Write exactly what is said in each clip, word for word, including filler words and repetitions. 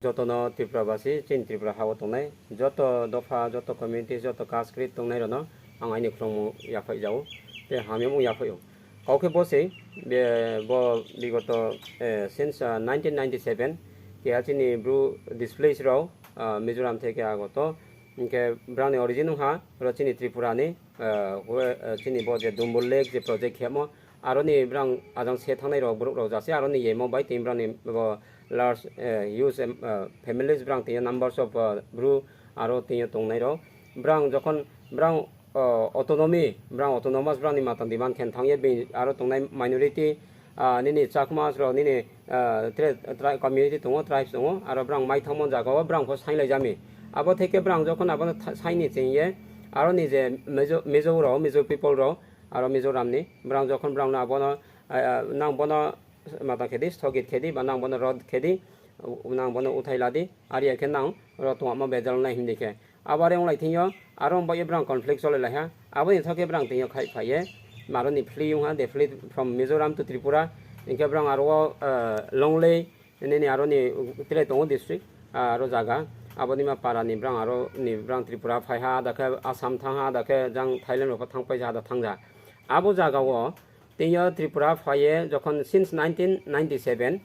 Jotono Tripura basi, chini Tripura hao tongnai, joto dopha, joto community, joto caste creed tongnai rokno ang aini khulumung yaphai jao, tei hamyamung yaphai o. Kok khe bo se, be-, bo bigoto, eh, since, ah, nineteen ninety-seven, keha chini Bru displaced rok, ah, Mizoram theke agoto, hinkhe brangni origin wngkha ro chini Tripura ni, ah, we-, ah, chini bo je Dumbur Lake je project khemo, aroni brang ajang se thangnai rok borok rok jase aroni yemo bai tini brangni bo large, eh, huge, em, ah, families brang tini numbers of, ah, Bru aro tini tongnai rok. Brang jokhon brang, ah, autonomy, brang autonomous brangni matang demand khe thangya, bini aro tongnai minority, ah, nini Chakmas rok, nini, ah, tre-, tri-, community tongo, tribes tongo, aro brang mai thangmani jagao brang pho sainglai jami. Abo theke brang jokhon abono tha-, saini chengye, aroni je Mizo, Mizo rok, Mizo people rok, aro Mizoram ni, brang jokhon brangno abono, ah, ah, nang bono matang khedi, sthogit khedi, ba nang bono rod khedi, nang bono uthai ladi, ari khe nang ro tongma bejal nai hindi khe. Abo are wng lai thingyo, aro wng bai brang conflict cholai lai ha. Aboni thok khe brang tini khai phaiye, maroni flee wng ha, they flee from Mizoram to Tripura. Hinkhe brang aro, eh, Longlei, nini aroni tile tongo district, ah, aro jaga. Aboni ma para ni brang aro ni brang Tripura phai ha, da khe Assam thang ha, da khe jang Thailand rok thang pai ja, da thang ja. Abo jaga o tini Tripura phaiye jokhon since nineteen ninety-seven,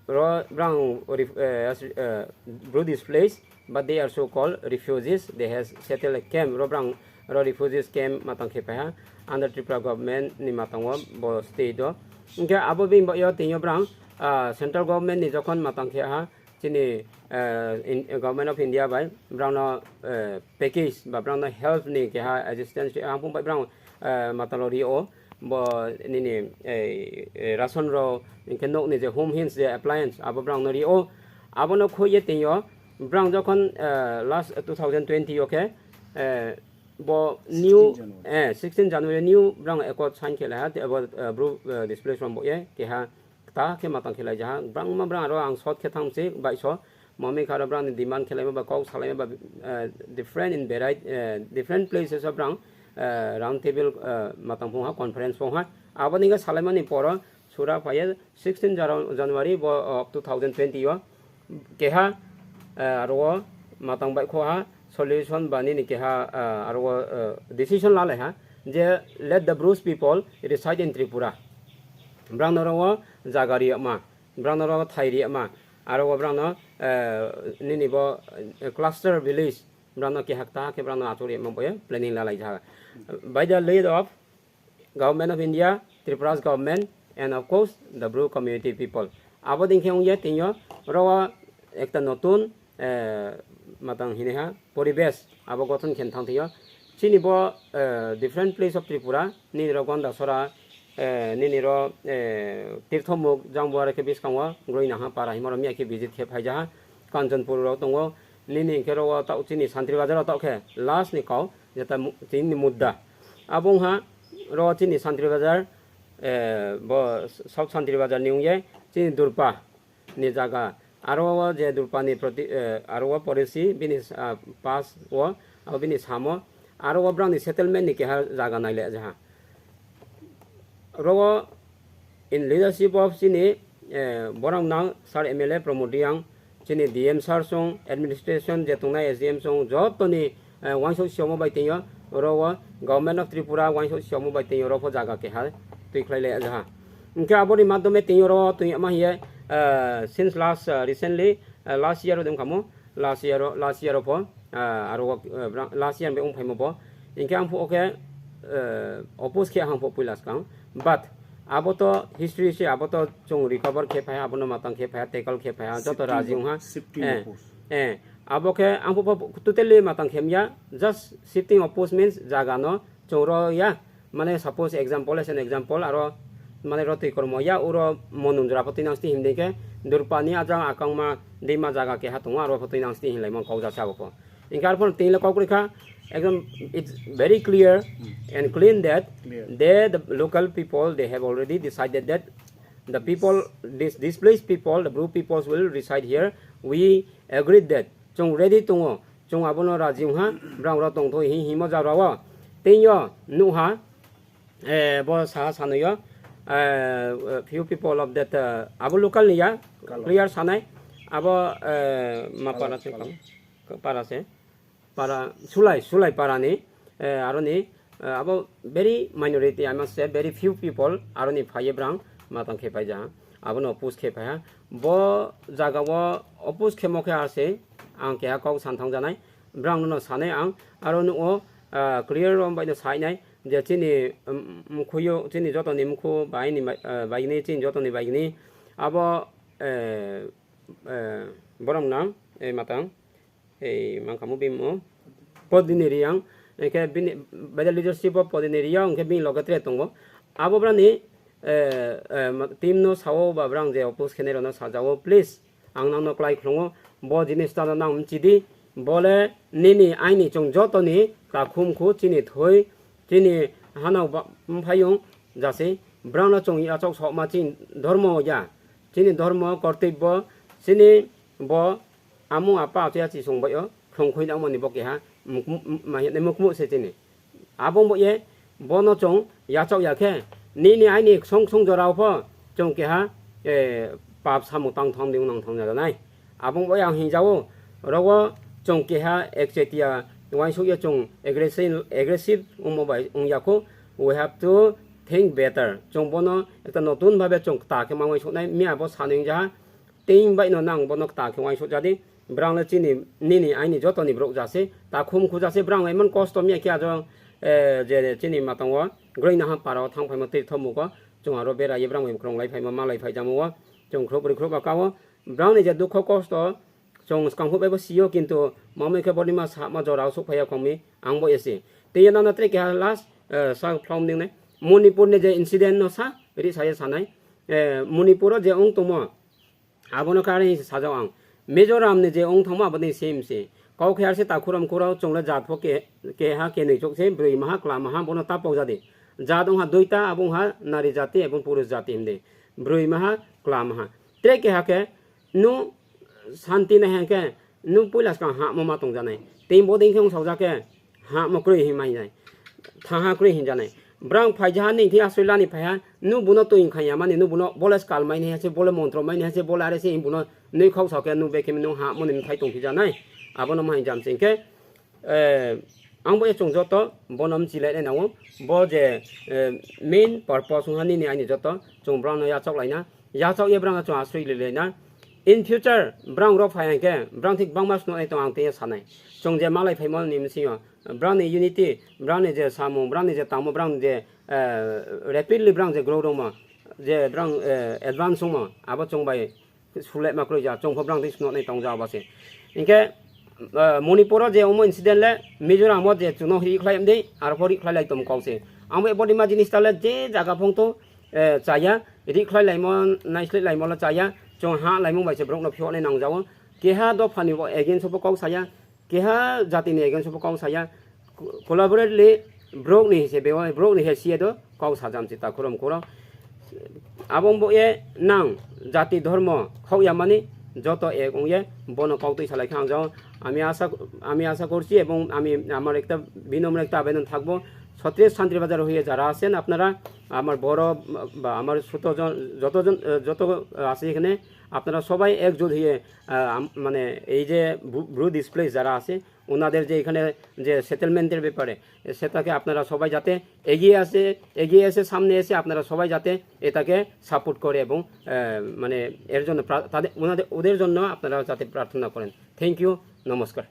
ro brang ref-, eh, as-, eh, Bru displaced, but they are so called refugees. They has settled a camp. Ro brang ro refugees camp matang khe paiha under Tripura government ni matango bo state o. Hinkhe abo bini bagwi o tini brang, ah, central government ni jokhon matang khe ha chini, eh, in, Government of India bai brangno, eh, package ba brangno help ni keha assistance ri, ang phung bai brang, eh, matalo ri o. Bo nini, eh, eh, ration rok, hinkhe nokni je home hints je appliance, abo brangno rio. Abono khoye tini o, brang jokhon, eh, last two thousand twenty o khe, eh, bo new, sixteen January. Eh, sixteen January new brang accord sign khe lai ha, te abo, eh, Bru, eh, displaced rok bo ye, keha kta khe matang khe lai jaha. Brangma brang aro ang short khe thang se, bai so. Mami kharo brang ni demand khelaima ba kok salaima ba, eh, different in variety, eh, different places o brang, eh, round table, eh, matang phung ha, conference phung ha. Aboni ga salaimani poro sura phaiya sixteen Janu-, January bo, oh, two thousand twenty o keha, eh, aro o matang bai kho ha solution ba nini keha, eh, aro o, eh, decision lalai ha je let the Bru people reside in Tripura. Brang no ro o jaga ri ma. Brangno ro thai ri ma, aro bo brangno, eh, nini bo, eh, cluster village, brangno keha kta khe brangno achuk ri ma bo ye planning lalai jaha. By the lead of Government of India, Tripura's government, and of course, the Bru community people. Abo ding khe wng ye tini o, ro o ekta notun, eh, matang hini ha, poribesh abo gothon khe thang thio. Chini bo, eh, different place of Tripura, nini ro Gondasora, eh, nini ro, eh, Tirthomuk, jang bo are khe biskango, groi naha para himo ro miya khe visit khe phai jaha, Kanchanpur ro tongo, nini khe ro o tao chini Santri Bazar o tao khe last ni kau, jeta mu-, chini mudda. Abo wng ha, ro chini Santri Bazar, eh, bo South Santri Bazar ni wng ye, chini Durpa, ni jaga. Aro o je Durpani proti, eh, aro o porisi bini, ah, pas o, abo bini samo. Aro o brangni settlement ni keha jaga naile jaha. Ro o in leadership of chini, eh, borang nang Sir M L A Pramod Reang, chini D M sir song, administration je tongnai S D M song, jotoni eh, wansuk siyamo bai tengyo, oro o Government of Tripura wansuk siyamo bai tengyo, oro pho jaga keha twi khlai le jaha. Hinkhe aboni madhyome tengyo oro twi ma hiye, eh, since last, eh, recently, eh, last year o dong kamo, last year o, last year o pho, eh, aro o, eh, bra-, last year bai ong phaimo bo. Hinkhe ang pho oke, eh, oppose khe ang pho puila swkang. But abo to history se, abo to chwng recover khe phaiya, abono matang khe phaiya, tackle khe phaiya, joto shifting raji of, wngha. Shifting eh, of post. Eh, abo khe ang pho totally matang khe mya, just shifting of post means jaga no chwng ro ya, mane suppose example, as an example, aro mane ro twi kormo ya, uro Monunjra pho twi nang sti himdi khe Durpani ajang akangma dima jaga keha tongo, aro pho twi nang sti hinlai man kok jasa abo pho. Hinkhe arphuno tini le kok rikha, ekdom it's very clear and clean that clear. They, the local people, they have already decided that the people, this displaced people, the Bru peoples will reside here. We agreed that. Chwng ready tongo, chwng abono raji wngha, brang ro tongtho hi himo jara o. Tei yo nukha, eh, bo saha sanwi o, eh, few people of that, eh, abo local ni ya, clear sanai. Abo, eh, ma para se kam? Para se. Para, Sulai, Sulai para ni, eh, aro ni, eh, abo very minority, I must say, very few people, aro ni phaiye brang matang khe paija. Abo no oppose khe phaiha. Bo jaga o oppose khe mo khe ase, ang keha kok san thang janai. Brang no sanai ang, aro no o, ah, clear rom bai no sai nai. Je chini, um, mkhuyo, chini joto ni mkhu bai ni bai, eh, bai ni, chini joto ni bai ni. Abo, eh, eh, borok nang, eh, matang, eh, mangkamo bimo, Podini Riyang, hingke bini, bede leadership o Podini Riyang, hingke bini loge tre tongo. Abo brani, eh, eh, ma-, team no sao ba brang je oppose khenai rok no sajao, please, ang nang no klai khulungo, bo jinis ta no nang mchidi, bole nini aini chwng joto ni kakhum khu chini thoi, chini hanao ba-, mphayung jase, brang no chwng yachok sokma chini dhormo ya, chini dhormo kortibbo, chini bo amung apa ato ya chisong bai o, khwlwng khui nang mani bo keha, muk-, muk-, ma hinwi mukmuk se chini. Abo bo ye, bono chwng yachok ya khe, nini aini song song jora o pho, chwng keha, eh, pap samung tang thong di nang thong ya nai. Abo bo yang hinjao, rogo chwng keha ekchetia, waisuk ya chwng aggressive, aggressive wngmo bai wng ya kho, we have to think better. Chwng bono ekta notun bhabe chwng ta khe mangwi soknai, mi abo sanwi wngjaha, Tei bai no nang bono ta khe uaisuk jadi, brang le chini, nini, aini joto ni borok jase, ta khum khu jase, brang emon kosto miya khe ajo, eh, je chini matongo, groi naha para o thang phaima tei thomugo, chwng aro bera ye brang bai kwrwng lai phaima, malai phai jamo o, chwng khrup ri khrup aka o, brang ni je dukho kosto, chwng swkang phuk bai bo sio, kintu mamai khe boni ma sa ma jora o suk phaiya khongmi, ang bo esi. Tei nang na tre keha last, eh, sa phlom ding nai, Manipur ni je incident no sa, ri sa ye sanai, eh, Manipur o je ong tongmo, Abono karwi sajao ang. Mizoram ni je wng thangma aboni same se. Kok khe arse takhuram khurao chwngla jat pho ke, keha kenwi chok se, bwrwi maha, kla maha, bono tapok jadi. Jat wngha duita, abo wngha nari jati ebong purush jati hinde. Bwrwi maha, kla maha. Tre keha khe, nu santi nai hwnkhe, nu puila swkang hamo ma tongjanai. Tei bodei khe wng saujak khe, ha mo kwrwi hinmai nai, thaha kwrwi hinjanai. Brang phaijaha nini thwi aswilani phaiha, nu buno twi wngkha ya mani, nu buno bole skal mai ni hase, bole montro mai ni hase, bole are se buno nui khok sa khe nu bekhe nung ha moni thai tong phijanai. Abono ma hinjam sing khe, eh, ang bo ye chwng joto bono mchilai nai nango. Bo je, eh, main purpose wngha nini aini joto chwng brang no yachok laina. Yachok ye brang chwng aswk lilai na. In future brang rok phai hwnkhe brang thik bangma swnok nai tong ang tei sanai. Chwng je malai phaimo ni bisingo brang ni unity, brang ni je samung, brang ni je tangmo, brang ni je, eh, rapidly brang je grow rwngmo, je brang, eh, advance wngmo, abo chwng bai sulai ma kwrwi ja, chwng pho brang tei swnok nai tong ja abo se. Hinkhe, eh, Manipur o je omo incident le Mizoram o je chwngno ri khlai mdi, aro pho ri khlai lai tong kok se. Ang bo body ma jinis ta le je jaga phung to, eh, chaya, ri khlai laimo, naislai laimo le chaya, chwng ha laimung bai se borok no phiyok nai nang jao. Keha dopha ni bo against o bo kok saya, keha jati ni against o bo kok saya. Co-, collaboratively borok ni se bewa, borok ni he siya do kok sajam si ta khurum khuro. Abo bo ye nang jati dhormo khok ya mani joto ek ong ye bono kok twi salai kha ang jao. আমি আশা, আমি আশা করছি এবং আমি আমার একটা বিনম্র একটা আবেদন থাকবো, ছত্রিশ শান্তির বাজার হয়ে যারা আছেন আপনারা, আমার বড় বা আমার ছোট জন, যতজন, আহ, যত আছে এখানে, আপনারা সবাই একজোট হয়ে, আহ, আম-, মানে এই যে ব্রু-, ব্রু ডিসপ্লেস যারা আছে, ওনাদের যে এখানে যে সেটেলমেন্টের ব্যাপারে, সেটাকে আপনারা সবাই যাতে এগিয়ে আসে, এগিয়ে এসে সামনে এসে আপনারা সবাই যাতে এটাকে সাপোর্ট করে এবং, আহ, মানে এর জন্য প্রা-, তাদের, ওনাদের, ওদের জন্য আপনারা যাতে প্রার্থনা করেন। থ্যাংক ইউ, নমস্কার।